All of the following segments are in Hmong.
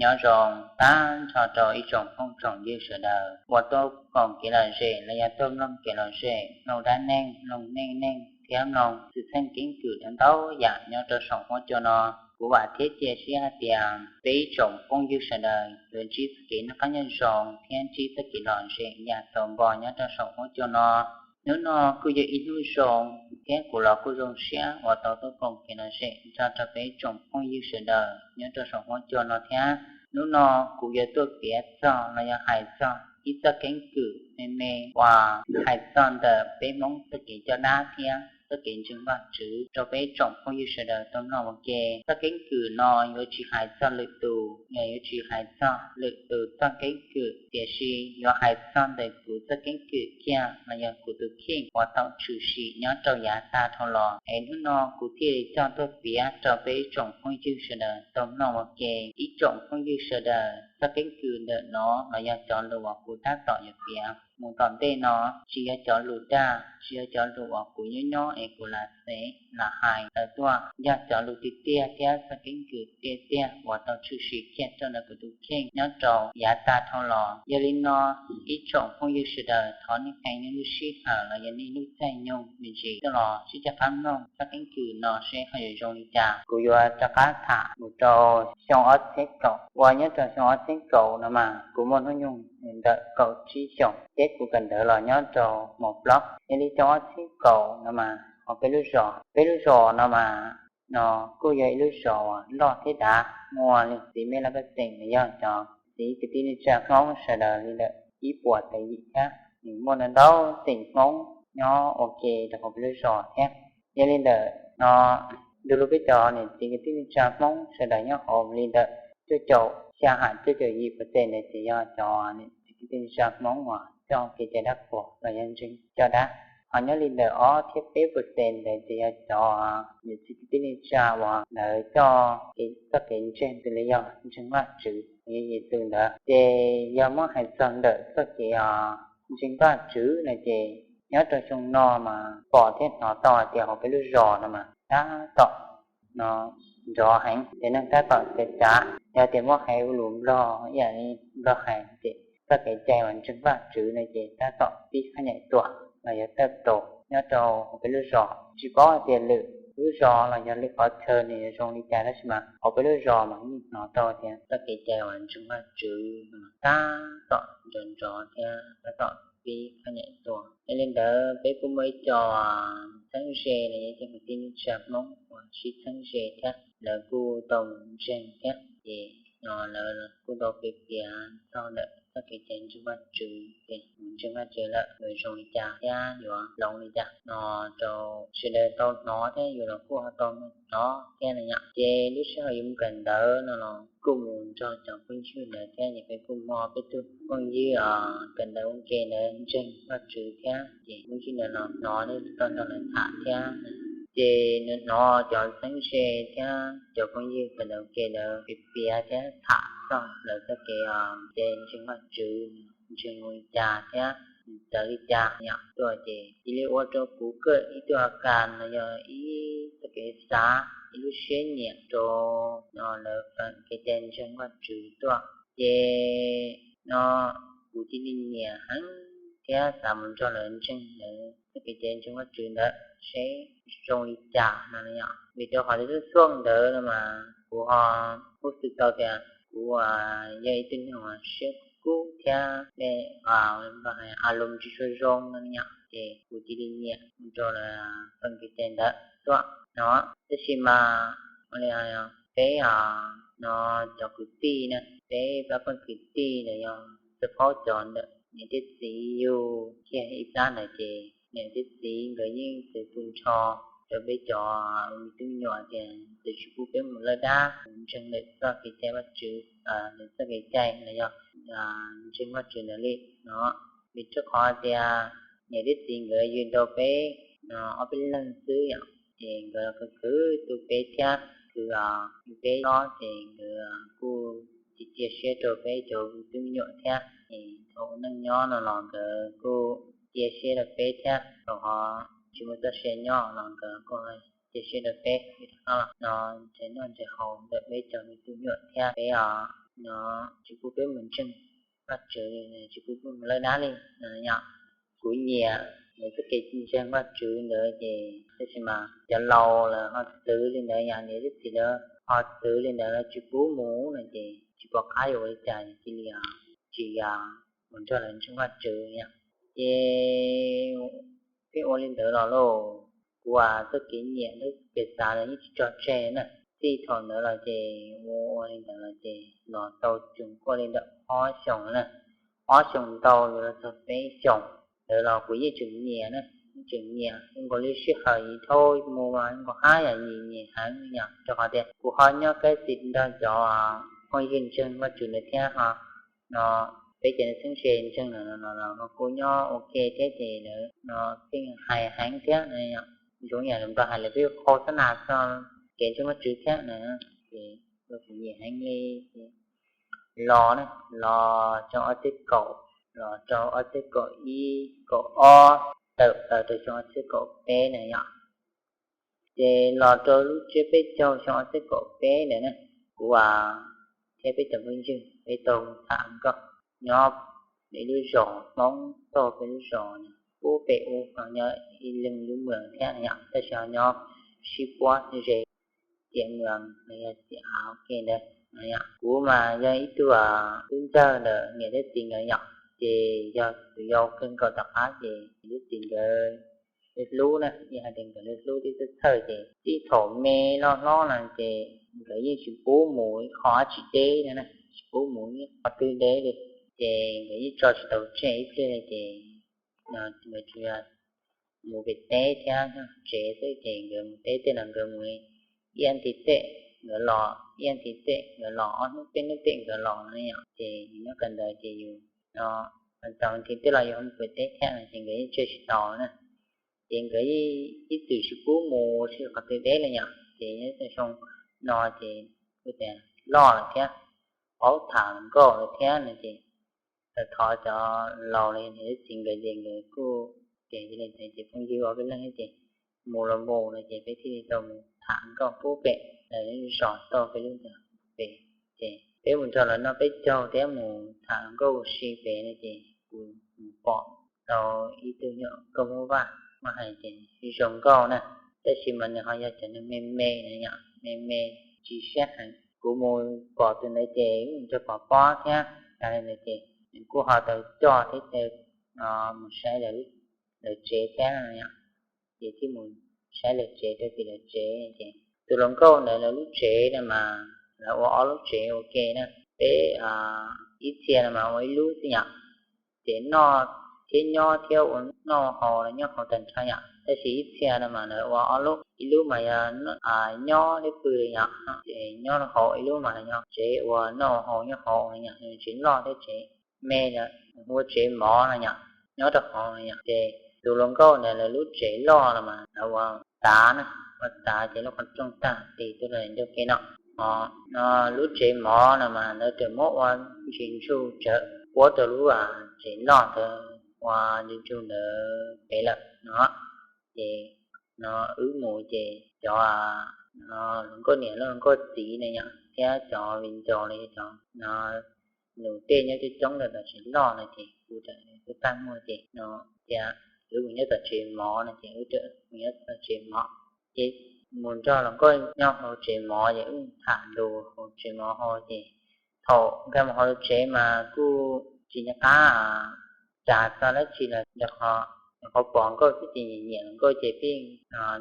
Nyob zoo tag nrho rau ib tsoom phooj tsoom ywg sawv daws uas tuaj koom kev lom zem los yog tuaj mloog kev lom zem, mloog dab neeg, mloog neej neeg thiab mloog xwm txheej keeb kwm ntau ntau yam nyob rau saum huab cua no. Kuv vam thiab cia siab hais tias peb ib tsoom phooj ywg sawv daws yuav ntsib txoj kev noj qab nyob zoo thiab ntsib txoj kev lom zem yam tau npo nyob rau saum huab cua no. Hnub no kuj yog ib hnub zoo thiab kuv los kuj zoo siab uas tau tuaj koom kev lom zem nrog rau peb ib tsoom phooj ywg sawv daws nyob rau saum huab cua no thiab. Hnub no kuv yuav tuaj piav txog los yog hais txog ib txoj keeb kwm me me uas hais txog ntawm peb Hmoob txoj kev coj dab thiab txoj kev ntseeg Vajtswv rau peb ib tsoom phooj ywg sawv daws tau mloog ua ke. Txoj keeb kwm no yuav tsis hais txog lwm tus, yog yuav tsis hais txog lwm tus txoj keeb kwm, tiam sis yuav hais txog ntawm kuv txoj keeb kwm kiag los yog kuv tus kheej uas tau tshwm sim nyob rau yav tag dhau los, es hnub no kuv thiaj li coj tuaj piav rau peb ib tsoom phooj ywg sawv daws tau mloog ua ke. Ib tsoom phooj ywg sawv daws, txoj keeb kwm ntawm no los yog cov lus uas kuv tab tom yuav piav mus tom ntej no, tsis yog cov lus dag, tsis yog cov lus uas kuv nyob nyob es kuv lam xev lam hais tawm tuaj, yog cov lus tiag tiag thiab txoj keeb kwm tiag tiag uas tau tshwm sim kiag rau ntawm kuv tus kheej nyob rau yav tag dhau los. Yog li no, ib tsoom phooj ywg sawv daws, thov nej qee nej lub sij hawm los yog nej lub caij nyoog me ntsis tuaj los sib coj qab mloog txoj keeb kwm no seb ho yuav zoo li cas. Kuv yuav rov qab tham mus rau xyoo ob txhiab kaum, uas nyob rau xyoo ob txhiab kaum no mas kuv muaj hnub nyoog ntawm kaum tsib xyoos thiab kuv kawm ntawv los nyob rau mos plaub. Yog li xyoo ob txhiab kaum no mas hauv peb lub zos, peb lub zos no mas no kuj yog ib lub zos uas loj thiab dav, muaj leej txiv mej laj pej xeem los yog cov txiv kwv tij neej tsa Hmoob sawv daws li ntawm ib puas tawm yim thiab. Nws muaj ntau ntau xeem Hmoob nyob ua ke rau hauv peb lub zos thiab. Yog li ntawm no, ntu hlub peb cov niam txiv kwv tij neej tsa Hmoob sawv daws nyob hauv li ntawm cuaj caum xya ham cuaj caum yim percent ntawd ces yog cov niam txiv kwv tij neej tsa Hmoob uas coj kev cai dab qhuas los yog ntseeg coj dab. Ho nyob li ntawm ob thiab peb percent ntawd ces yog cov niam txiv kwv tij neej tsa uas lawv coj kev, txoj kev ntseeg xws li yog ntseeg Vajtswv los yog Yexus ntawd. Ces yog muab hais txog ntawm txoj kev ntseeg Vajtswv no ces nyob rau xyoo no mas pom thiab hnov tau hais tias hauv peb lub zos no mas tab tom no nrov heev, cov neeg tab tom txawv tsav. Yog tias muab hais ua lus Nplog ib yam li Nplog hais ces txoj kev cai uas ntseeg Vajtswv no ces tab tom pib qhab nyaim tuaj los yog tawm plaws nyob rau hauv peb lub zos. Tsis paub hais tias lwm lub zos los yog lwm qhov chaw nws yuav zoo li cas, tab sis mas hauv peb lub zos mas yeej hnov tau tias txoj kev cai uas ntseeg Vajtswv no tab tom nrov nrov thiab tab tom pib qhab nyaim tuaj. Yog li ntawd peb kuj muaj ib co txheeb ze los yog cov kwv tij neej tsa Hmoob uas sib txheeb ze thiab lawv kuj tau mus ntseeg thiab, ces no lawv kuj tau piav piav txog ntawm txoj kev cai ntseeg Vajtswv ces mus ntseeg Vajtswv lawm yuav zoo li cas thiab yuav hloov li cas no rau sawv daws tau hnov thiab yus los kuj ho tau hnov thiab no yom. Ces lub sij hawm yuav mus kawm ntawv no los kuj mus nrog cov phooj ywg ntawd thiab, ces peb kuj muaj peb tug phooj ywg kawm ntawv ua ke ntawd ntseeg Vajtswv thiab, ces phooj ywg ntawd los hnov thiab tau nrog lawv tham thiab. Ces nws hnov cov txheeb ze thiab cov phooj ywg kawm ntawv ua ke ntawd piav piav thiab tham txog lawv txoj kev cai ntseeg Vajtswv, ntseeg li cas thiab txawv li cas yom tuaj, ces cia li ua rau kuv kawg ib tug a kas los yog ib txoj kev xav, ib lub siab nyiam rau no lawv feem kev cai ntseeg Vajtswv tuaj. Ces no kuv cia li nyiam heev thiab xav mus nrog lawv ntseeg lawv txoj kev cai ntseeg Vajtswv ntawd seb zoo li cas no yom. Vim rau qhov tias xub xuaj ntawd no mas kuv ho kuj xav tau tias kuv yog ib tug neeg uas siab kub thiab a lus tsis tshua zoo no yom, ces kuv cia li nyiam mus rau lawv feem kev cai ntawd tuaj no. Tab sis mas peb no cov kwv tij na, peb pab pawg kwv tij los yog txhua qhov cov ntawm niam thiab txiv yug kiag ib plab ntawd ces niam thiab txiv nkawd yeej txwv tu nrho rau peb cov me tub me nyuam tias txawm tsis pub peb mus lawj dab, mus ntseeg lawm txoj kev cai Vajtswv, lawv txoj kev cai los yog ntseeg Vajtswv ntawd li no. Vim rau qhov tias niam thiab txiv nkawd yug tau peb no ob peb leeg xwb yom, ces nkawd khwv khwv tu peb thiab khwv peb nyob ces nkawd kuj cia cia siab rau peb cov me tub me nyuam thiab. Ces thaum ua neej nyob no los nkawd kuj cia siab rau peb thiab, thaum ho tsis muaj txoj sia nyob los nkawd kuj cia siab rau peb no nrhiav noj nrhiav haus ntawm peb cov me tub me nyuam thiab peb os no tsis pub peb mus ntseeg Vajtswv, tsis pub peb mus lawb dab li no yom. Kuv nyiam nws txoj kev ntseeg Vajtswv ntawd ces tab sis mas cov laus lawv ho txwv li ntawd yom, niam thiab txiv lawv ho txwv li ntawd, lawv tsis pub mus no ces tsis pom qab yuav ua li cas, cia li tsis mus nrog lawv ntseeg Vajtswv yom. Ces peb ua li ntawd los lauj, kuv txoj kev nyiam thiab kev xav los yeej tsis tso tseg na. Txij thaum ntawd los ces ua ua li ntawd los ces los tau tseem kuaj li ntawm ob xyoos na, ob xyoos ntau yuav los txog peb xyoos ntawd los kuv yeej tseem nyiam na, yeej tseem nyiam, yeej nkaus li sij hawm ib thaum mus mas nkaus hab yam nyiam nyiam heev yom, rau qhov tias kuv ho nyob kab xis nrog cov phooj ywg ntseeg Vajtswv ntawd thiab ho no peb cov neeg txheeb ze ntseeg no los kuj nyob ua ke thiab ces lawv no pheej hais heev thiab no, zoo yam lawv npawg hais lawv pheej qhau xab nas txog kev ntseeg Vajtswv thiab na, ces kuv nyiam heev li. Los na, los xyoo ob txhiab kaum, los rau ob txhiab kaum ib kaum ob, tawm plaws rau xyoo ob txhiab kaum peb na yom. Ces los rau lub tsiab peb caug xyoo ob txhiab kaum peb ntawd na, kuv thiab peb cov phooj ywg peb tau tham nkauj nyob ib lub zos Hmoob, tau peb lub zos pub pem ub, nyob ib leeg lub mws thiab yom, tab sis ho nyob sib puab ze ciam mws los yog ciam av ua ke ntawd. Kuv mas yog ib tug tub ntxawg ntawm niam thiab txiv nkawd yom, ces yog tus yau kawg nkaus tom qab ces niam thiab txiv nkawd hlub na, yog hais tias nkawd hlub tib txawj txhawj ces txij thaum me loj hlob no ces nkawd yeej tsis pub mus ib qho dab tsi deb no na, tsis pub mus ib qho twg deb li, ces nkawd yeej tso tsis tau tseg ib pliag li ces nkawd tsuas mus pem teb thiab nyob tsev xwb, ces nkawd mus teb tej no nkawd mus ib hnub tim tej nkawd los, ib hnub tim tej nkawd los, ob hnub peb hnub tim nkawd los no yom, ces yus nyob kawm ntawv ces yus no txog nti tej los yus ho mus pem teb thiab no ces nkawd yeej tseg tsis tau na. Ces nkawd ib txwm tsis pub mus ib qho twg deb li yom, ces nyob rau xyoo no ces kuj tias loj lawm thiab, paub tham hluas nkauj lawm thiab no ces thov cov laus los yog niam thiab txiv nkawd ces nkawd kuj tias cia li ntawd ces phooj ywg ob peb leeg ces mus los mus no ces peb thiaj li tau mus tham nkauj pub pem lawv zos tau peb lub ntawd pem, ces peb mus nrog lawv noj peb caug thiab mus tham nkauj ua si pem no ces kuv mus pom tau ib tug nyuam nkauj Hmoob Vaj, muab hais ces zoo nkauj na, tab sis mas nws ho yog cov neeg me me na yom, me me tsis siab heev. Kuv mus pom tus ntawd ces kuj mus nrog pom pob thiab, tas li ntawd ces nws kuj ho tau coj thiab caw mus saib lawv tsev thiab no yom, ces thiaj mus saib lawv tsev rau tim lawv tsev ces tus hluas nkauj ntawd lawv lub tsev no mas lawv ua ob lub tsev ua ke na, peb ib txhia no mas ua ib lub xwb yom, ces noj thiab nyob thiab ua noj haus los nyob haus tag nrho yom, tab sis ib txhia no mas lawv ua ob lub, ib lub mas yog nyob thiab pw li yom, ces nyob haus, ib lub mas yog tsev ua noj ua haus nyob haus no yom, tsev loj thiab tsev me, hu ua tsev mov no yom, nyob rau hauv no yom, ces tus hluas nkauj ntawd lawv lub tsev loj no mas lawv ua tav na, ua tav ces lub qhov rooj tag tis tuaj rau nraum ke no. Ho lub tsev mov no mas lawv tseem muab ua ntsis ntsug tsawv puab rau lub tsev loj ntawd ua ntsis ntsug ntawd pem lawm no. Ces no wb mus ces cov hluas nkauj niam hluas nkauj txiv no yom, thiab cov viv ncaus los yog cov no nus tej nyob coob coob rau tom tsev loj no ces kuv txawm tag muag ces no tias wb mus nyob tom tsev mov no ces wb mus nyob tom tsev mov. Ces mus nrog hluas nkauj nyob hauv tsev mov ces wb tham lus hauv tsev mov hauv ces thaum nkag mus hauv lub tsev mas kuj tsis nco qab cas txog dab tsi los rau qhov pom nkauj xwb ces nyiam nyiam hluas nkauj ces pheej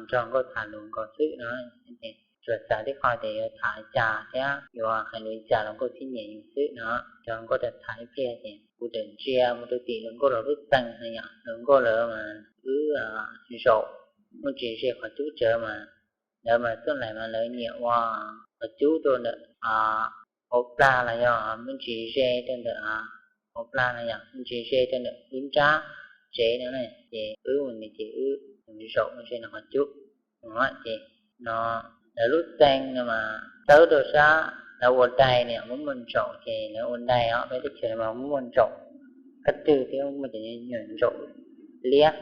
nrog nkauj tham lus nkaus xwb no. Tsuas xav tib qho tias yuav tham li cas thiab yuav hais lus li cas los nkauj thiaj nyiam yus xwb no. Ces nkauj tham tham ib pliag ces kuv txawm ntsia mus rau tim hluas nkauj lawv lub txee no yom, hluas nkauj lawv mas wb zaum muaj tsis ze qhov cub tsawv mas lawv mas txoj laim mas lawv nyiam ua qhov cub rau ntawm hauv plag los yog muaj tsis ze rau ntawm hauv plag no yom, muaj tsis ze rau ntawm lub nrab tsev no na, ces wb mus ces wb zaum ze no qhov cub no ces no lawv lub txee no mas txawb rau sab lawv ua dai no muaj muaj ntsaum ces lawv ua dai os, peb teb chaws no mas muaj muaj ntsaum qab twg thiab muaj cov nyuam ntsaum liab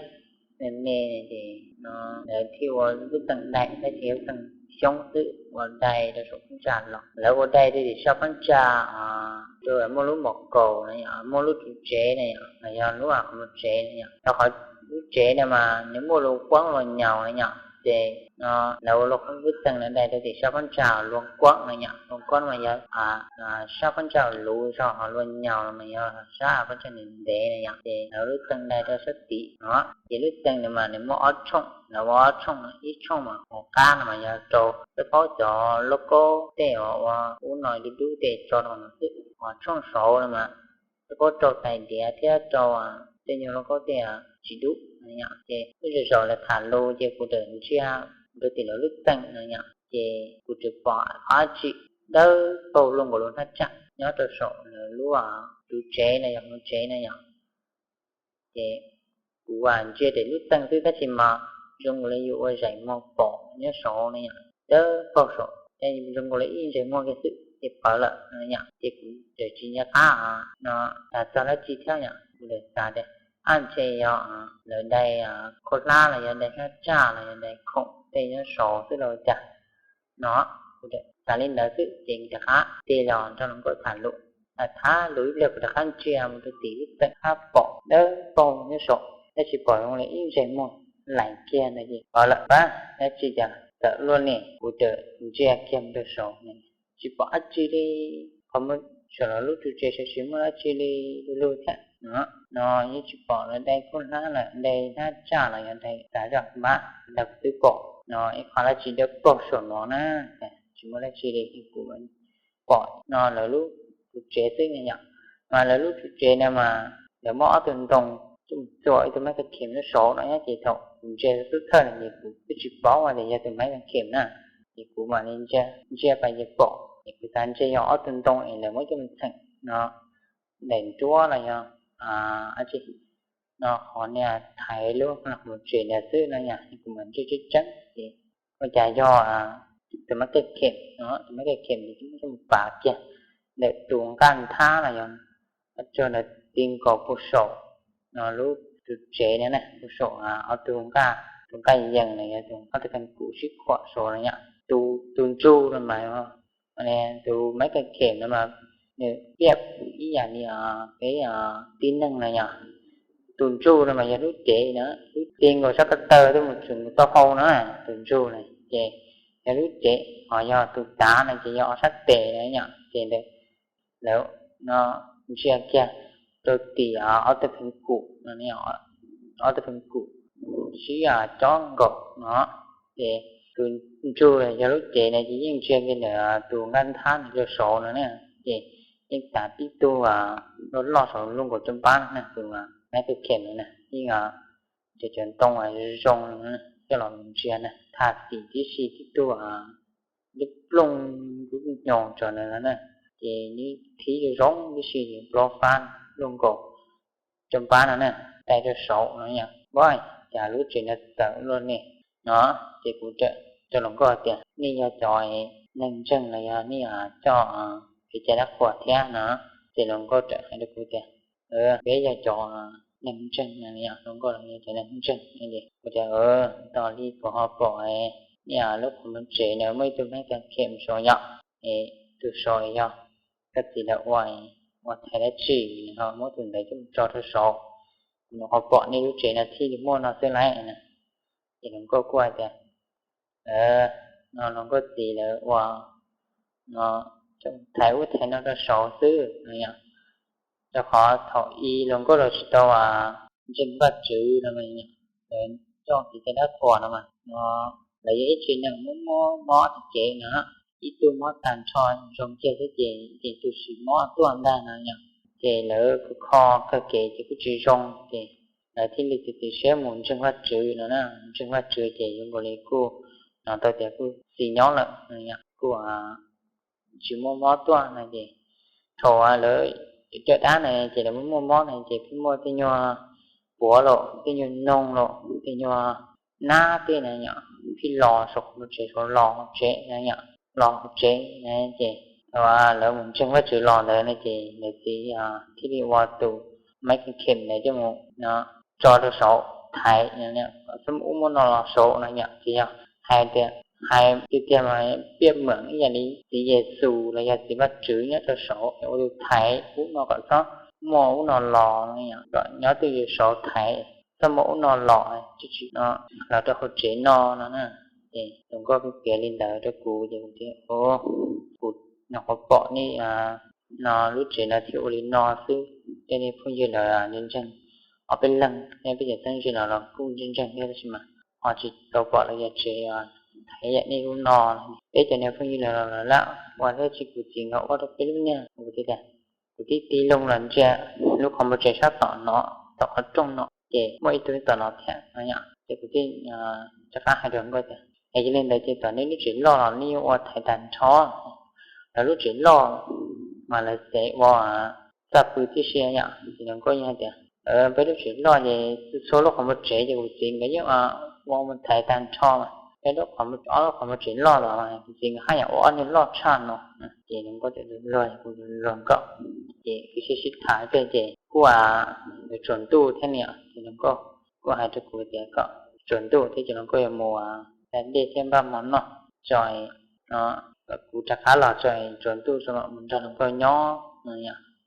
me me ces no lawv thiaj ua lub txee dai tab sis lub txee xyoob xwb ua dai rau saum phab ntsa los. Lawv ua dai rau tim sab phab ntsa, rau muaj lub mos kaus na yom, muaj lub tsev na yom, los yog lub qhov muag tsev na yom, rau qhov lub tsev na mas nws muaj lub kuab lub nyaus na yom, ces no lawv ua lub qhov lub tees na dai rau tim sab phab ntsa lub kuab na yom, lub kuab mas yog sab phab ntsa luv zog, ho lub nyaus mas yog sab phab ntsa ntev ntev na yom, ces lawv lub tees dai rau sab tim no. Ces lub tees na mas nws muaj ob tshooj, lawv ua ob tshooj, ib tshooj mas hauv qab no mas yog rau xab phob cov lauj kaub tej uas ua ub no dub dub tej tso rau no xwb, ho tshooj saud no mas xab phob rau tais diav thiab rau tej nyuag lauj kaub tej tsis dub no yom. Ces lub sij hawm lawv tham lus ces kuv txawm ntsia rau tim lawv lub tees no yom, ces kuv txawm pom qhov dab tsi dawb paug luaj nkaus lub hnab tsaj nyob rau saum lawv lub tus tsev los yog hauv tsev na yom. Ces kuv ntsia rau lub tees xwb tab sis mas zoo nkaus li yus ua zeem muag pom nyob saud na yom, dawb paug saud, zoo nkaus li ib ntsais muag kiag xwb ces pawv lawm no yom. Ces kuv txawm tsis nco qab no xav txog dab tsi thiab yom, kuv txawm xav tias ab ntshe yog lawv dai khaub hlab los yog dai hnab tsaj los yog dai khoom tej nyob saud xwb los cas no. Kuv txawm xav li ntawd xwb ces rov qab tig los nrog hluas nkauj tham lus. Tham lus ib pliag kuv rov qab ntsia mus rau tim lub tees hab pom dawb paug nyob saud tab sis pom zoo li ib ntsais muag laim kiag ntawd ces pawv lawm, pab dab tsi cas txawm luaj li. Kuv txawm ntsia kiag mus rau saud tsis pom dab tsi li, qhov muag saum lawv lub tus tsev sawv tsis muaj dab tsi li, lug lug thiab no. No yeej tsis pom lawv dai khaub hlab los dai hnab tsaj los yog dai tav zaj mab ntawd kuv twb pom no ib qho dab tsi dawb paug saum no na, tsis muaj dab tsi li. Kuv pom no lawv lub tus tsev xwb na yom, mas lawv lub tus tsev na mas lawv muab ob tug ntoo coj mus txua ib tug maiv kas khem nyob saud no thiab ces thaum kuv ntsia xub thawj no ces kuv twb tsis paub hais tias yog tus maiv kas khem na, ces kuv mam li ntsia pas ces pom, ces kuv xav ntshe yog ob tug ntoo es lawv muab coj mus txheem no daim nruab los yog dab tsi no, qhov niag thaiv lub qhov muag tsev ntawd xwb no yom. Kuv mam ntsia tseeb tseeb ces ua cas yog tus maiv kas khem no, tus maiv kas khem ces twb muab coj mus pav kiag ntawm tus nqaj nthab los yog tsog ntawd ti nkaus puag saum no lub tus tsev na, puag saum ob tug nqaj, tus nqaj yees los yog tus nqaj, tus peev kum sib khuam saud no yom. Tus ntsug no mas, tus maiv kas khem no mas nws piaj ib yam li peb tib neeg no yom. Tus ntsug no mas yog lub cev na, lub ti nkaus sab ko taw tuaj mus txog mus taub hau na, tus ntsug na ces yog lub cev, ho yog tus tav no ces yog ob sab tes na yom. Ces ntawd lawv no ntsia kiag rau tim ob tug peev kum, ob tug peev kum sib cob nkaus no, ces tus ntsug yog lub cev na ces yeej ntsia kiag ntawm tus nqaj nthab no rau saud no na, ces yeej tav tib tug loj loj saud luaj nkaus caj npab no na, tus maiv kas khem no na yeej cov cov ntoo zoo zoo coj los ntsia na, thaj xim tib si tib tug lub plooj lub nyoos tso na, ces nws thib zoo zoo tib si plaub fab luaj nkaus caj npab no na, tav rau saud no yom. Ua cas lub tsev no txawv luaj ne no, ces kuv txawm rau hluas nkauj tias nej yog cov neeg ntseeg los yog nej coj kev cai dab qhuas thiab no, ces hluas nkauj txawm hais rau kuv tias peb yog cov neeg ntseeg no, hluas nkauj los yog cov neeg ntseeg. Kuv tias tos li kuv ho pom nej lub qhov muag tsev no muaj ib tug maiv kas khem saud yom, tus saud yog koj txiv lawv ua, ua thaiv dab tsi ho muab tus ntawd coj mus tso rau saud, kuv ho pom nej lub tsev no thiaj li muaj no xwb lauj. Ces hluas nkauj kuj hais tias no hluas nkauj txiv lawv ua no thaiv ub thaiv no rau saud xwb no yom. Rau qhov thaum i hluas nkauj los tsis tau ntseeg Vajtswv no, lawv coj kev cai dab qhuas no mas no lawv yog ib tsev neeg muab mob mob tag kev no, ib tug mob tag nrho zoo kiag xwb ces ces tus sis mob tuaj ntag no yom. Ces lawv kuj kho kawg kev ces kuj tsis zoo ces lawv thiaj li txiav txim siab mus ntseeg Vajtswv no na. Ntseeg Vajtswv ces zoo nkaus li kuj hnov tau tias kuj xis nyob lawm, kuj tsis muaj mob tuaj no ces thaum lawv caj dab na ces lawv muaj muaj mob na ces pheej muaj tej nyuag puav los tej nyuag noog los tej nyuag nab tej na yom, pheej los saum qhov muag tsev, saum los tsev na yom, los tsev na. Ces thaum lawv mus ntseeg Vajtswv los ntawd no ces lawv txiv thiaj li ua tus maiv kas khem ntawd coj mus tso rau saud thaiv, txhob muab ub muab no los saud no yom. Ces yog hais tias hais tiag tiag mas piaj meem ib yam li txiv Yexus los yog txiv Vajtswv nyob rau saud es ua tus thaiv ub no kom txhob muaj ub no los, kom nyob twj ywm saud thaiv, txhob muaj ub no los, tsis tsis los rau hauv tsev no no na. Ces tus nkauj piav li ntawd rau kuv ces kuv tias, kuv nyuam qhuav pom nej no lub tsev no thiaj ua li no xwb, tej nej phooj ywg lawv ntseeg ntseeg, ob peb leeg nej peb cov txheeb ze no los kuj ntseeg ntseeg thiab tab sis mas ho tsis tau pom lawv yog tsev thaiv yam nej lub no. Peb cov niag phooj ywg lawv los lawv lam ua thiab tsis, kuv txiv nkawd ua rau peb lub nyag. Kuv tias, kuv tib tig loo los ntsia lub qhov muag tsev sab tom no, tom qhov rooj no ces muaj ib tug tom no thiab no yom. Ces kuv thiaj rov qab hais rau nkauj tias, es yog li ntawd ces tom nej lub tsev loj los nej yuav ua thaiv tag nrho. Lawv lub tsev loj mas lawv xav ua txaj pw tib si yom. Ces nkauj yeej hais tias, peb lub tsev loj ces txhua lub qhov muag tsev ces kuv txiv nkawd yeej ua mus thaiv tag nrho mas peb lub qhov muag, ob lub qhov muag tsev loj los kuv txiv nkawd haj yam ua ob niag loj tshaj no. Ces nkauj tias, luag, kuv luag nkauj. Ces kuv sib sib tham pem ces kuj tsaus ntuj thiab ne, ces nkauj kuj hais rau kuv tias kom tsaus ntuj thiab ces nkauj yuav mus da dej thiab npaj mov noj tso, kom kuv rov qab los tso, tsaus ntuj tso mam mus nrog nkauj nyob no.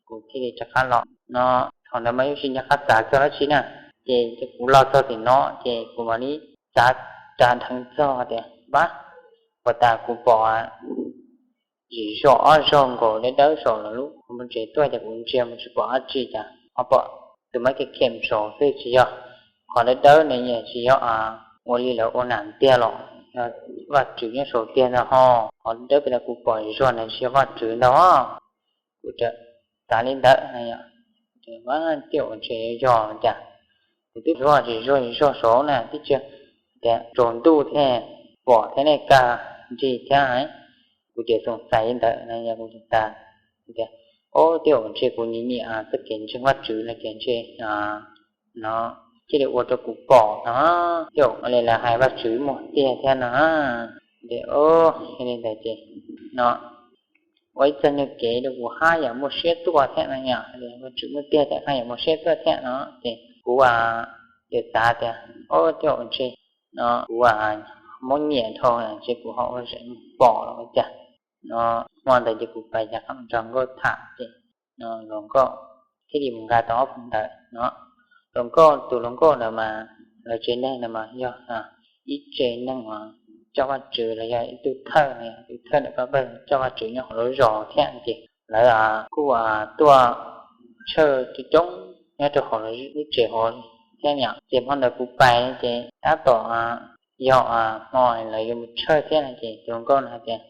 Kuv thiaj li rov qab los no. Thaum ntawd mas yeej tsis nco qab xav txog dab tsi na, ces kuv los txog tim no ces kuv mam li xav rau dheev txog tias, pab, puas tas kuv pom zim zog ob zaug nkaus dawb dawb saum lub qhov muag tsev tuaj ces kuv ntsia mus tsis pom dab tsi, cas ho pom tus mab kem khem saud xwb, tsis yog qhov dawb dawb ne, tsis yog ua li lawv ua nam tiag los yog Vajtswv nyob saud tiag ntag ho. Qhov dawb dawb pem no kuv pom zog na tsis yog Vajtswv ntag. Kuv tseem xav li ntawd na, tias ua ntshe yog cas kuv twb zog tsis zog zog saud na twb tsis tias tsaus ntuj thiab pom thiab ne, kaj nrig thiab. Kuv tseem xav li ntawd na, yog kuv tseem xav tias, o, tej zaum ntshe kuv nyiam nyiam txoj kev ntseeg Vajtswv no ces ntshe no thiaj li ua rau kuv pom no, tej zaum li lawv hais Vajtswv muaj tiag thiab no. Ces o, yog li ntawd ces no ua ib txoj nyuag kev rau kuv haj yam muaj siab tuaj thiab no, yog Vajtswv muaj tiag thiab haj yam muaj siab tuaj thiab no. Ces kuv tseem xav tias, o, tej zaum ntshe no kuv muab nyiam dhau ntshe kuv ho ua zeem mus pom los ua cas no. Hmo ntawd ces kuv pais yog qab nrog nkauj tham ces hluas nkauj thiaj li mus nqa tau ob phaum ntawv no. Hluas nkauj, tus hluas nkauj ntawd mas lawv tsev neeg ntawd mas yog ib tsev neeg uas coj Vajtswv los yog ib tug thawj, tus thawj ntawm pab pawg coj Vajtswv nyob hauv lub zos thiab ces lawv kuj tuaj tshawj coob coob nyob rau hauv lub tsev hauv thiab yom. Ces hmo ntawd kuv pais ces tab tom yog hmo lawv yuav mus tshawj thiab no ces tus hluas nkauj no hais tias,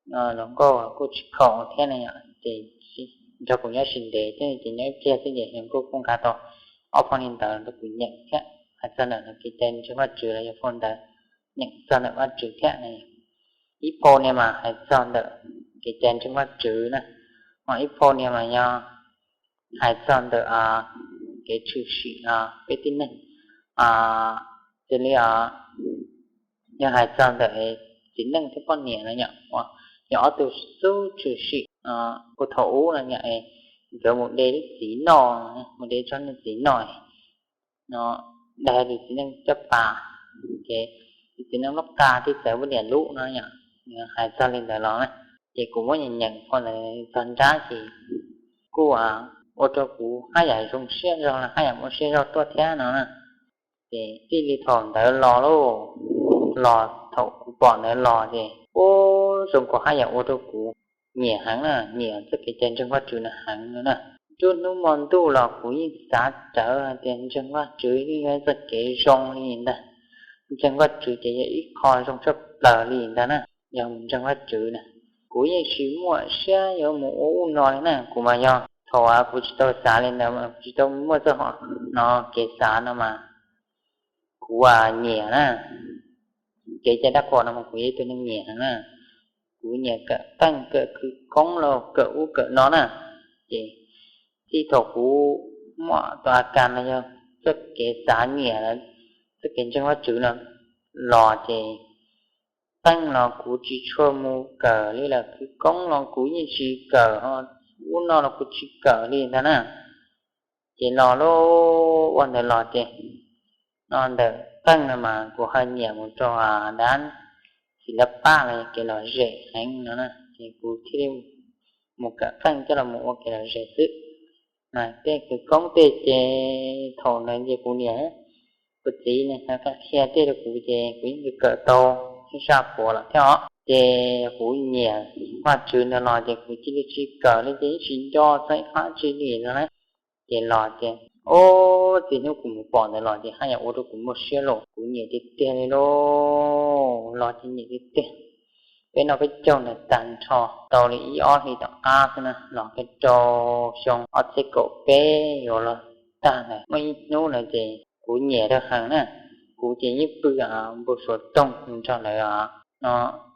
hluas nkauj kuj tsis khoom thiab ne yom, ces nrog kuv nyob tsis ntev thiab ces nyob ib pliag xwb ces hluas nkauj kuj nqa tau ob phau li ntawd rau kuv nyeem thiab. Hais txog ntawm kev cai ntseeg Vajtswv los yog phau ntawv nyeem txog ntawm Vajtswv thiab ne. Ib phau ne mas hais txog ntawm kev cai ntseeg Vajtswv na, ho ib phau ne mas yog hais txog ntawm kev tshwm sim peb tib neeg, xws li yog hais txog ntawm txiv neej thiab poj niam no yom, yog ob tug xub tshwm sim puag thaum ub no yom, nkawd mus de lub txiv noj, mus de tsob niag txiv noj no, daig tus txiv neej caj pas, ces tus txiv neej loj qa thiaj txawv ua liam lub no yom. Hais txog li ntawd los na, ces kuv muab nyeem nyeem phau ntawd txog nrab ces kuj ua rau kuv haj yam zoo siab zog, haj yam muaj siab zog tuaj thiab no na. Ces txij li thaum ntawd los lauj, los thaum kuv pom ntawd los ces ua zoo nkaus haj yam ua rau kuv nyiam heev na, nyiam txoj kev cai ntseeg Vajtswv na heev no na. Nruab hnub hmo ntuj los kuv yeej xav rawv hais tias ntseeg Vajtswv yeej yog txoj kev zoo li ntag. Ntseeg Vajtswv ces yog ib qho zoo tshaj plaws li ntag na, yog mus ntseeg Vajtswv na. Kuv yeej tsis muaj siab yuav mus ua ub no li na, kuv mas yog thaum kuv tsis tau xav li ntawd, kuv tsis tau muaj txoj hom no kev xav no mas kuv nyiam na, kev cai dab qhuas no mas kuv yog ib tug neeg nyiam heev na. Kuv nyiam kawm qeej kawm khawv koob los kawm ub kawm no na. Ces txij thaum kuv muaj tus a kas no yog txoj kev xav nyiam, txoj kev ntseeg Vajtswv no los ces qeej los kuv tsis tshua mus kawm li lawm, khawv koob los kuv yeej tsis kawm, ub no los kuv tsis kawm li ntag na. Ces los lauj, ua ntawd los ces no ntawm qeej no mas kuv ho nyiam mus rau dab txiv lab paj los yog kev lom zem heev no na, ces kuv thiaj li mus kawm qeej coj los mus ua kev lom zem xwb. Mas tej khawv koob tej ces thaum ntawd ces kuv niam kuv txiv ne lawv qhia tej rau kuv ces kuv yeej kawm tau zaj puav lawm thiab os. Ces kuv nyiam Vajtswv ntawd los ces kuv cia li tsis kawm li ces yeej tsis nco txog ib qho dab tsi li no na. Ces los ces, o, txij hnub kuv mus pom ntawd los ces haj yam ua rau kuv muaj siab lawm, kuv nyiam tiag tiag li lauj, los ces nyiam tiag tiag. Peb noj peb caug ntawd tag nrho tau li ib ob hlis tom qab xwb na, los peb rau xyoo ob txhiab kaum peb yuav los tag ntawd muaj ib hnub na ces kuv nyiam rau heev na, kuv ces yeej pw npau suav toog mus nrog lawv no,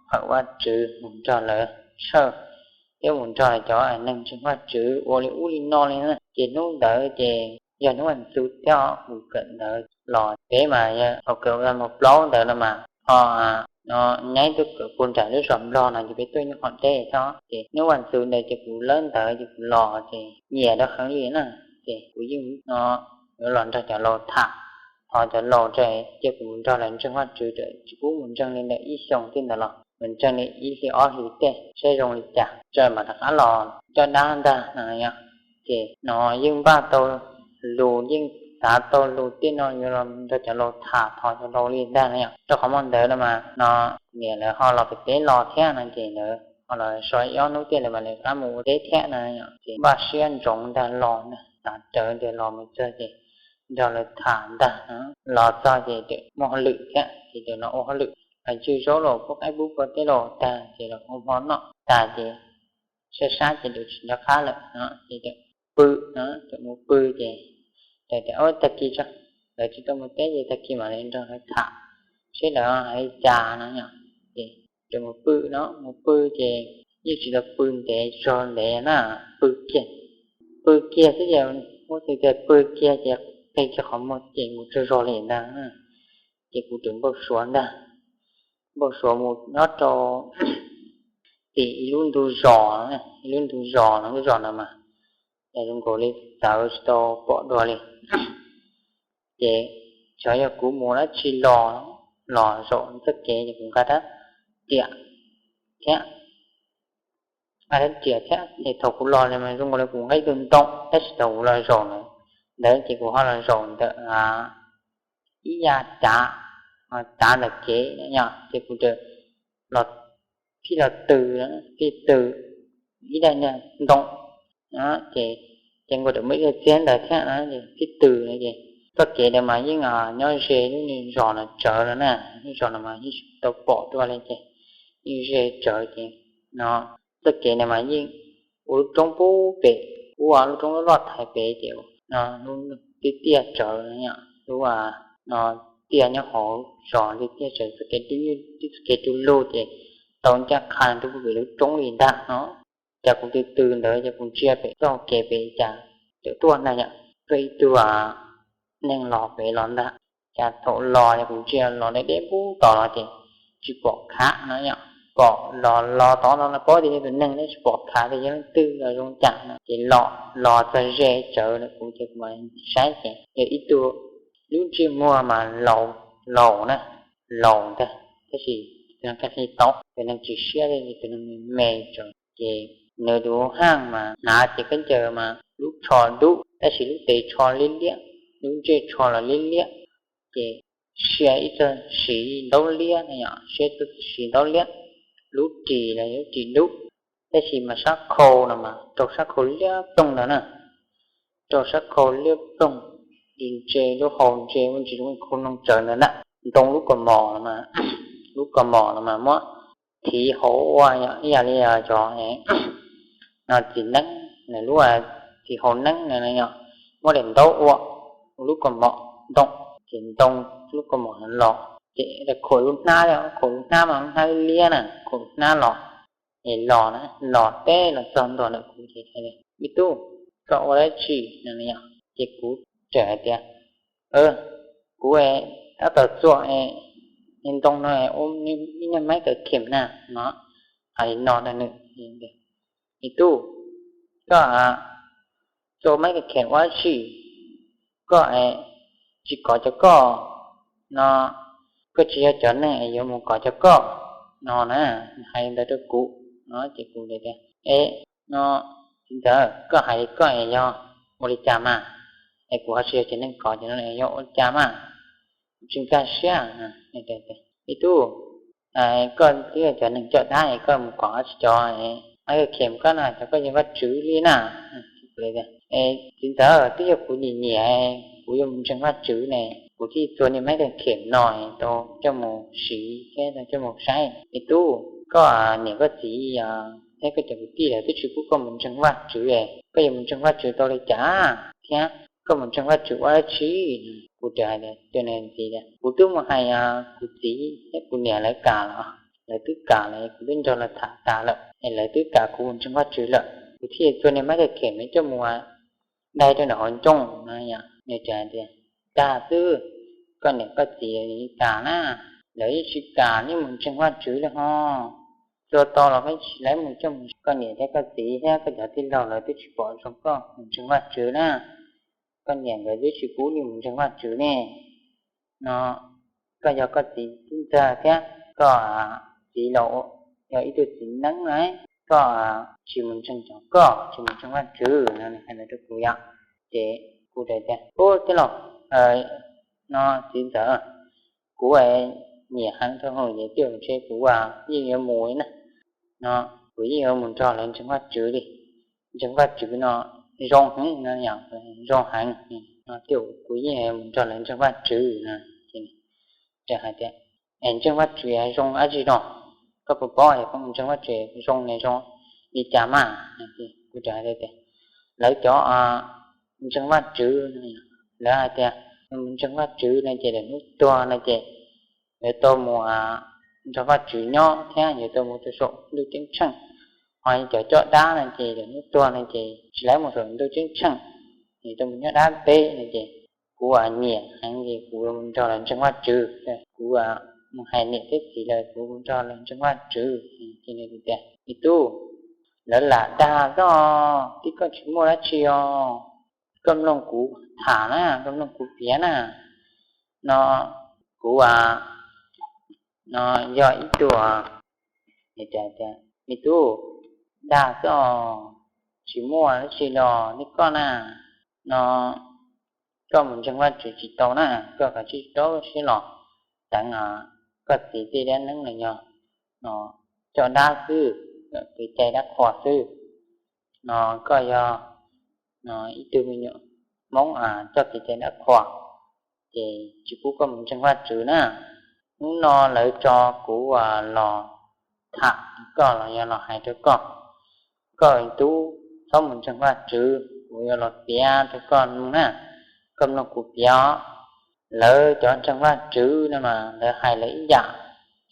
phawm Vajtswv mus nrog lawv tshawj, thiab mus nrog lawv cov neeg ntseeg Vajtswv ua li ub li no li na. Ces hnub ntawd ces yog hnub vas xuv thiab, kuv kawm ntawd los peb mas yog thaum kawm vas mus plaub ntawd no mas ho nyaib tuaj kawm puag nram lub zos Nplog no ces peb tuaj nyob qhov deb thiab. Ces hnub vas xuv ntawd ces kuv lawb ntawd ces kuv los ces nyiam rau heev li na. Ces kuv yeej yuav los nrog cov laus tham, thov cov laus cia kuv mus nrog lawv ntseeg Vajtswv, tsis pub mus ntseeg li ntawm ib xyoos tej ntawd los mus ntseeg li ib hlis ob hlis tej saib zoo li cas, txawm mam rov qab los coj dab ntag no yom. Ces no yeej npaj tau lus, yeej xav tau lus tej no yuav los nrog cov laus tham, thov cov laus li ntag no yom. Rau qhov hmo ntawd no mas no niam lawv ho los pem teb los thiab no ces lawv ho los so ib ob hnub tej lawv mam li rov qab mus ua teb thiab no yom. Ces npaj siab ntsoov ntag los ntag, xav rawv tias los mus txog ces nrog lawv tham ntag no. Los txog ces muaj hauj lwm thiab ces los ua hauj lwm, los tswj zaub los pub qaib pub kua teb los tag ces los ua hmo noj tag ces sab sab ces tsis nco qab lawm no ces pw no, mus pw ces tias, Ob, tag kis tso, lawv tsis tau mus teb ces tag kis mam li nrog lawv tham seb lawv hais li cas no yom. Ces mus pw no, mus pw ces yeej tsis tau pw ntev txog ntev na, pw kiag, pw kiag xwb ces muab tus tias pw kiag ces qi kiag qhov muag ces mus tsaug zog li ntag. Ces kuv tseem npau suav ntag, npau suav mus nyob rau tim ib lub ntug zos, ib lub ntug zos no, lub zos no mas zoo nkaus li txawv tsis tau pom dua li. Ces xyov yog kuv mus dab tsi los, los zaum txoj kev ces kuv nqa rab riam thiab, nqa rab riam thiab ces thaum kuv los mas zoo nkaus li kuv nqa ib tug ntoo, tab sis thaum kuv los zaum ntawd ces kuv ho los zaum ntawm ib yav cav, cav ntawm kev yom, ces kuv los, thiaj los tws, thiaj tws ib daim niag ntoo, ces, ces nkawd tseem muaj ib daig txiab ntawd thiab, thiaj tws no ces txoj kev ntawd mas yeej nyob ze lub niag zos no tsawv no na, lub zos no mas yeej tsis tau pom dua li ces yeej ze tsawv ces no txoj kev ntawd mas yeej ua lub roob pub pem, ua lub roob loj loj thaiv pem ces no lub tiaj tiaj tsawv, lub no tiaj nyob hauv zos tiaj tiaj tsawv, txoj kev tib txoj kev tu lug ces tau ncaj qha rau pem lub roob li ntag no. Ces kuv tws tws ntawd ces kuv ntsia pem txoj kev pem cas tseem tuaj ntag yom, tuaj ib tug neeg los pem los ntag. Cas thaum los ces kuv ntsia los deb deb pub tom los ces tsis pom khav no yom, pom los los tod no paub tias yog tus neeg tab sis tsis pom khav tias yog leej twg los zoo cas no ces los los txog ze tsawv lawm kuv ces kuv mam saib ces yog ib tug lub ntsej muag mas laus, laus na, laus ntag, tab sis tus neeg kaj hli tau, tus neeg tsis siab, tus neeg me me tsawv. Ces nws tus haj mas hnav cev khaub ncaws mas lub tsho dub tab sis lub tes tsho liab liab, lub ntsej tsho los liab liab. Ces sia ib txoj siv ntaub liab no yom, sia ib txoj siv ntaub liab, lub ris los lub ris dub, tab sis mas sab khau no mas rau sab khau liab ploog ntawd na, rau sab khau liab ploog, ris ntse lub hau ntse, muaj ntsis zoo khau noog tsawv ntawd na. Ntoo lub kaus mom no mas, lub kaus mom no mas muab thiv hauv ua ib yam li cov no txiv neeb, lub txiv hau neeb no yom, muab daim ntaub ua lub kaus mom ntoo, ces ntoo lub kaus mom los ces khuam lub hnab, khuam lub hnab mas lub hnab liab na, khuam lub hnab los, es los na, los teb los txog ntua ntawm kuv ces, Me tub, koj ua dab tsi no yom? Ces kuv teb hais tias, Kuv tab tom txua ntoo no ua ib niag maib kawm khem na no. Hais li no rau nws, Me tub, koj txua maib kawm khem ua dab tsi? Koj tsis kov cov koj no, koj tsis yog cov neeg es yuav mus kov cov koj. no na, hais li ntawd rau kuv no ces kuv tias, E, no, txiv ntxawm, koj hais li koj es yog ua li cas mas? Es kuv ho tsis yog cov neeg khov ces no yog ua li cas mas? Tsis nkag siab. Me tub, koj twb yog cov neeg coj dab es koj mus khov tsis cov, koj khem koj na, cov koj yog Vajtswv li na. Txiv ntxawm, twb yog kuv nyiam nyiam, kuv yuav mus ntseeg Vajtswv ne, kuv thiaj txua niag maiv tag khem no tau coj mus siv thiab tau coj mus saib. Me tub, koj niam koj txiv thiab koj cov kwv tij lawv twb tsis pub koj mus ntseeg Vajtswv, koj yuav mus ntseeg Vajtswv tau li cas? Thiab koj mus ntseeg Vajtswv ua dab tsi? Kuv txawm hais tias, kuv twb mus hais kuv txiv thiab kuv niam lawv kam los, lawv twb kam lawm, kuv twb nrog lawv tham tas lawm es lawv twb kam kuv mus ntseeg Vajtswv lawm, kuv thiaj txua niag maiv tag khem no coj mus dai rau nram hauv ncoo no. Nws txawm hais tias, Dag xwb, koj niam koj txiv li kam na, lawv yeej tsis kam nej mus ntseeg Vajtswv li ho. Txua tau los peb tsis lawv mus coj mus, koj niam thiab koj txiv thiab koj cov tij laug lawv twb tsis pom zoo koj mus ntseeg Vajtswv na. Koj niam nkawd twb tsis pub nej mus ntseeg Vajtswv ne. No, koj yog koj txiv tub ntxawg thiab koj txiv los yog ib tug txiv neeb na, koj tsis mus ntseeg cov koj, tsis mus ntseeg Vajtswv no, nws hais ntawd rau kuv yom. Ces kuv txawm tias, Ub, tij laug, no txiv ntxawm, kuv nyiam heev dhau hwv ces tij laug ntshe kuv yeej yuav mus li na. No, kuv yeej yuav mus nrog lawv ntseeg Vajtswv li. Ntseeg Vajtswv no zoo heev no, zoo heev no, tij laug, kuv yeej yuav mus nrog lawv ntseeg Vajtswv no. Ces hais tias, Es ntseeg Vajtswv zoo dab tsi no? Koj puas paub tias koj mus ntseeg Vajtswv zoo ne zoo li cas mas? Kuv txawm hais tias, Lawv cov ntseeg Vajtswv, lawv hais tias mus ntseeg Vajtswv no ces lawv hnub tuag no ces yuav tau mus nrog Vajtswv nyob thiab yuav tau mus rau saum ntuj ceeb tsheej. Ho cov coj dab no ces lawv hnub tuag no ces tsis lawv mus saum ntuj ceeb tsheej, yuav tau mus nyob dab teb no ces kuv nyiam heev ces kuv nrog lawv ntseeg Vajtswv. Kuv mus hais niam thiab txiv lawm, kuv nrog lawv ntseeg Vajtswv. Ces nws tias, Me tub, lawv lam dag zoj, tib koj tsis muaj dab tsi os. Koj mloog kuv tham na, koj mloog kuv piav na. No, kuv no yog ib tug, tias, Me tub, dag xwb os, tsis muaj dab tsi los nej koj na. No, koj mus ntseeg Vajtswv tsis tau na, koj kav tsij rau siab los teev koj txiv tej dab neeb los yog coj dab xwb, kev cai dab qhuas xwb. No koj yog ib tug me nyuam Hmoob coj kev cai dab qhuas, ces tsis pub koj mus ntseeg Vajtswv na. Hnub no lawv tso kuv los tham rau koj los yog los hais rau koj, koj tub txhob mus ntseeg Vajtswv, kuv yuav los piav rau koj mloog na. Koj mloog kuv piav os. Lawv cov ntseeg Vajtswv no mas lawv hais lawv ib yam,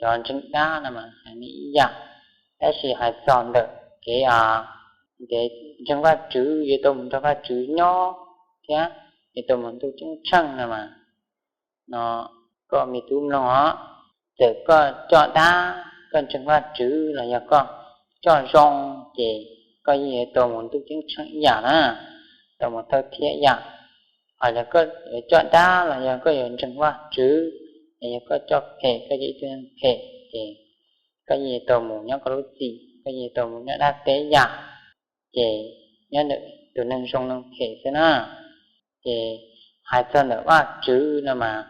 cov ntseeg dab no mas hais nws ib yam. Tab sis hais txog ntawm kev, kev ntseeg Vajtswv, yuav tau mus nrog Vajtswv nyob thiab yuav tau mus ntuj ceeb tsheej no mas, no koj me tub mloog os, txawm koj coj dab, koj ntseeg Vajtswv los yog koj coj zoo, ces koj yeej yuav tau mus ntuj ceeb tsheej ib yam na, tau mus thawj thiab ib yam. Ho yog koj coj dab los yog koj yuav ntseeg Vajtswv, es yog koj coj phem, koj yog ib tug neeg phem, ces koj yeej yuav tau mus nyob koj lub txim, koj yeej yuav tau mus nyob dab teb ib yam, ces nyob ntawm tus neeg zoo neeg phem xwb na. Ces hais txog ntawm Vajtswv no mas,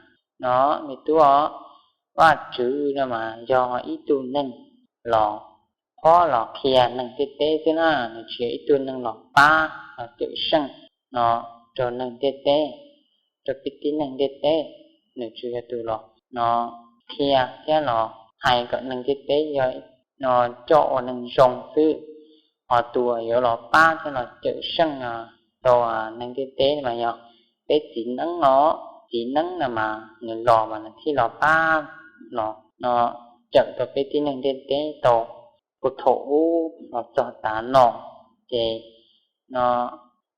no me tub os, Vajtswv no mas yog ib tug neeg los pab los qhia neeg ntiaj teb xwb na, nws tsis yog ib tug neeg los pab los cawm seej no rau neeg ntiaj teb, rau peb tib neeg ntiaj teb. Nws tsuas yog tus los no qhia thiab los hais kom neeg ntiaj teb yog no coj ua neeg zoo xwb. Ho tus uas yuav los pab thiab los cawm seej rau neeg ntiaj teb mas yog peb txiv neeb no. Txiv neeb no mas nws los mas nws thiaj los pab los no cawm tau peb tib neeg ntiaj teb tau puag thaum ub los txog tav no. Ces no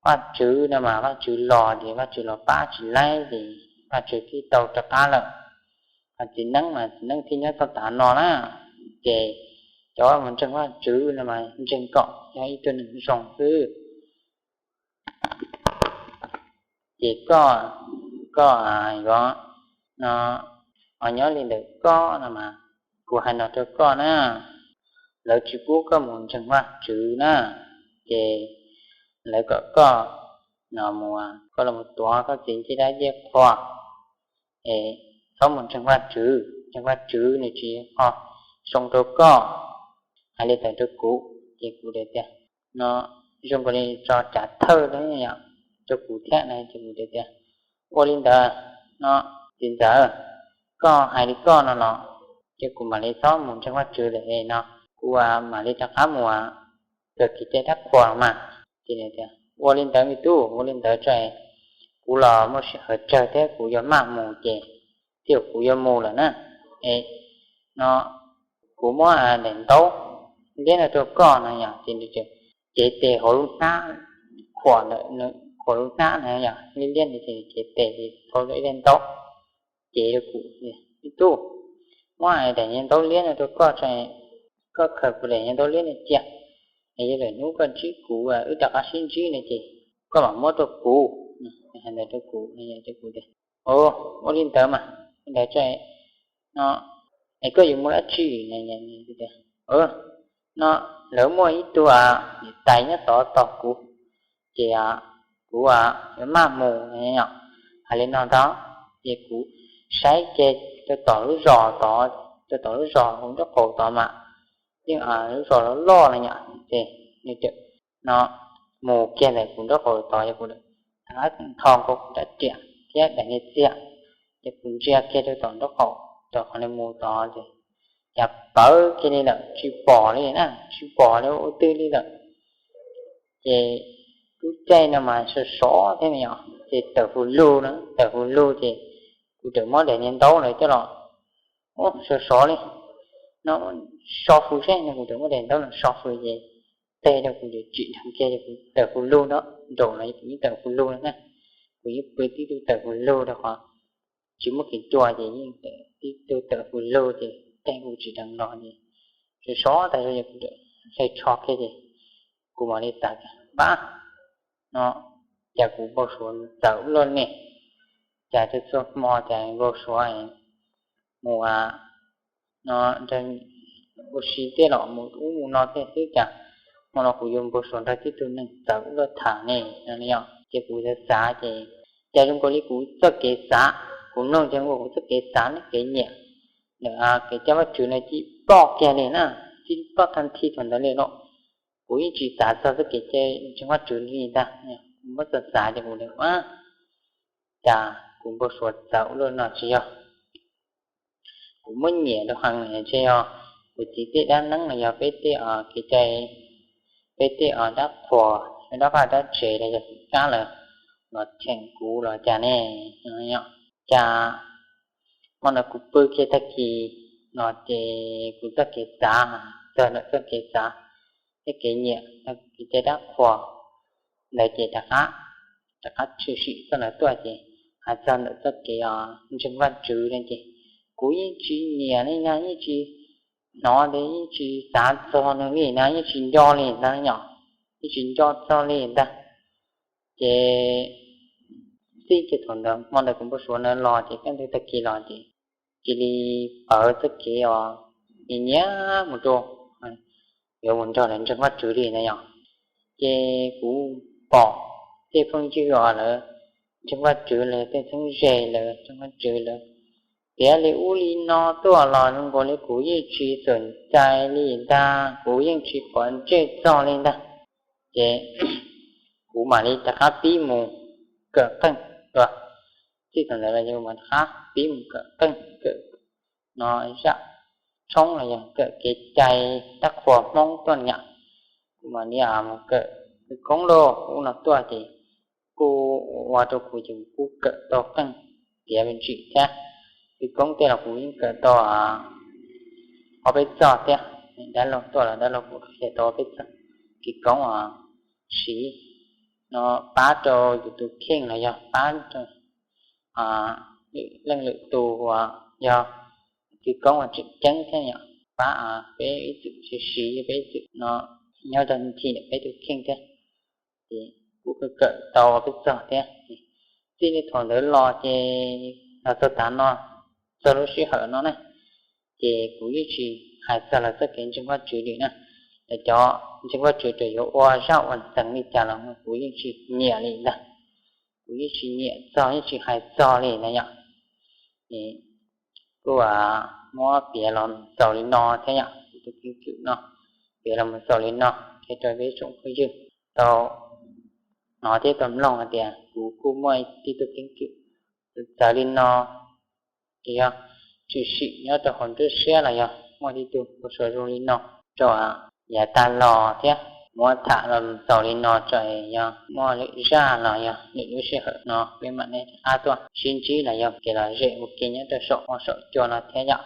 Vajtswv no mas Vajtswv los ces Vajtswv los pab tsis laib ces Vajtswv thiaj tau rov qab lawm. Ho txiv neeb mas txiv neeb thiaj nyob txog tav no na. Ces cov mus ntseeg Vajtswv no mas ntseeg kom yog ib tug neeg zoo xwb. Ces koj, koj yuav no, ho nyob li ntawm koj no mas, kuv hais no rau koj na, lawv tsis pub koj mus ntseeg Vajtswv na, ces lawv kom koj no mus, koj los tuav koj txiv ncej dab ncej qhua, es txhob mus ntseeg Vajtswv, ntseeg Vajtswv nws tsis ho zoo rau koj. Hais li ntawd rau kuv ces kuv tias, no zoo nkaus li tso cav thawj rau kuv thiab na, ces kuv tias, ua li ntawd no, txiv ntxawm, koj hais li koj no los ces kuv mam li txhob mus ntseeg Vajtswv lawm no, kuv mam li rov qab mus kawm kev cai dab qhuas mas. Ces tias, ua li ntawd me tub, ua li ntawd tso, kuv los muaj sij hawm tsawg thiab kuv yuav maj mus ces, ces kuv yuav mus lawm na. Es no kuv muab daim ntaub liab no rau koj no yom, ces cev tes hauv lub hnab, khuam ntawm khuam lub hnab na yom, liab liab ntawd ces cev tes ces thau ib daim ntaub, ces rau kuv, me tub, muab daim niag ntaub liab no rau koj tso, koj khaws kuv daim niag ntaub liab no cia, es yog lwm hnub koj ntsib kuv wb rov qab sib ntsib no ces koj mam muab rau kuv, hais ntawd rau kuv, rau kuv tias, ua li ntawd mas, li ntawd tso, no es koj yuav mus dab tsi? No lawv muaj ib tug niam tais nyob tod tos kuv, ces kuv yuav maj mus no. Hais li no ntag, ces kuv saib kiag rau tom lub zos tod, rau tom lub zos hauv nraub qaum tod mas, yeej lub zos loj loj no yom, ces nws txawm no mus kiag ntawm kuv nraub qaum tod, yog kuv rov qab nthos nkaus kuv rab riam thiab daim niag txiag, ces kuv ntsia kiag rau tom nraub qaum, tom qhov nws mus tod ces cas pawv kiag li lawm, tsis pom li na, tsis pom li ua twg li lawm. Ces lub caij no mas sov sov thiab yom, ces tawm hws lug na, tawm hws lug ces kuv txawm muab daim niag ntaub ntawd coj los, sov sov li no, so hws seb no, kuv txawm muab daim ntaub no so hws ces teg rau kuv tsim dheev kiag, kuv tawm hws lug no, nraum no kuv yeej tawm hws lug no na, kuv yeej pw tib tug tawm hws lug rau qhov tsis muaj kev cua ces yeej tib tug tawm hws lug ces teg kuv tsim dheev los ces sov sov tas zog ces kuv hle tsho kiag ces kuv mam li xav tias, pab, no cas kuv npau suav txawv ua luaj ne, cas txhua txhua hmo cas npau suav mus no ua si tej los mus ub mus no tej xwb, cas hmo no kuv yuav npau suav nrog tib tug neeg txawv ua luaj tham ne no yom. Ces kuv xav xav ces cas zoo nkaus li kuv txoj kev xav, kuv mloog zoo nkaus kuv txoj kev xav ne, kev nyiam ntawm kev coj Vajtswv no cim ploj kiag li na, cim ploj tag nthi thaum ntawd li lauj. Kuv yeej tsis xav txog txoj kev coj ntseeg Vajtswv li ntag, kuv muab xav xav ces kuv tias, ua cas kuv npau suav txawv ua luaj no, tsis yog kuv muab nyiam rau heev, ntshe yog kuv txiv tej dab neeb los yog peb tej kev cai, peb tej dab qhuas, dab vaj dab tsev los yog kab lawm los cheem kuv los cas ne. Cas hmo ntawd kuv pw kiag tag kis no ces kuv txoj kev xav, txog ntawm txoj kev xav, tej kev nyiam, kev cai dab qhuas ntawd ces rov qab, rov qab tshwm sim txoj ntawd tuaj ces hais txog ntawm txoj kev ntseeg Vajtswv no ces kuv yeej tsis nyiam li ntag, yeej tsis hnov tias, yeej tsis xav txog nws li ntag, yeej tsis nco li ntag yom, yeej tsis nco txog li ntag. Ces txij kiag thaum ntawd, hmo ntawd kuv npau suav ntawd los ces kaj ntug tag kis los ces cia li pawv txoj kev os, nyiam nyiam mus rau yuav mus nrog lawv ntseeg Vajtswv li na yom. Ces kuv pom tej phooj ywg os lawv ntseeg Vajtswv, lawv tej txheeb ze lawv ntseeg Vajtswv, lawv piav li ub li no tuaj los zoo nkaus li kuv yeej tsis xom cai li ntag, kuv yeej tsis quav ntsej txog li ntag. Ces kuv mam li rov qab pib mus kawm qeej dua. Txij thaum ntawd los yog kuv mam rov qab pib mus kawm qeej, kawm no zaj tshoob los yog kawm kev cai dab qhuas Hmoob tuaj yom. Kuv mam li mus kawm khawv koob lauj, ub no tuaj ces kuj ua rau kuv ces kuv kuj kawm tau qeej tiav me ntsis thiab. Khawv koob tej los kuv yeej kawm tau ob peb txoj thiab. Dab laug tuaj los dab laug kuj qhia tau ob peb txoj khawv koob siv no pab rau yus tus kheej los yog pab rau leej lwm tus uas yog khawv koob uas tseem ceeb thiab yom, pab peb ib txwm siv siv peb ib txwm no nyob rau nthi peb tus kheej thiab. Ces kuj kawm tau ob peb txoj thiab. Txij li thaum ntawd los ces los txog tav no, txog lub sij hawm no ne, ces kuv yeej tsis hais txog lawv txoj kev ntseeg Vajtswv li na. Lawv cov ntseeg Vajtswv txawm yuav ua zaj ua ntxeev li cas los kuv yeej tsis nyiam li ntag. Kuv yeej tsis nyiam txog, yeej tsis hais txog li na yom. Kuv muab piav los xaus li no thiab yom, tus keeb kwm no, piav los xaus li no thiab rau peb tsoom phooj ywg tau hnov thiab tau mloog hais tias kuv kuj muaj ib tug keeb kwm txawv li no, ces yog tshwm sim nyob rau hauv nruab siab los yog muaj ib tug ua zoo li no rau yav tag los thiab muab tham los xaus li no tso, yog muaj lwm zaj los yog lwm lub sij hawm no peb mam li rov qab tuaj sib ntsib los yog kev lom zem ua ke nyob rau saum huab saum cua no thiab yom.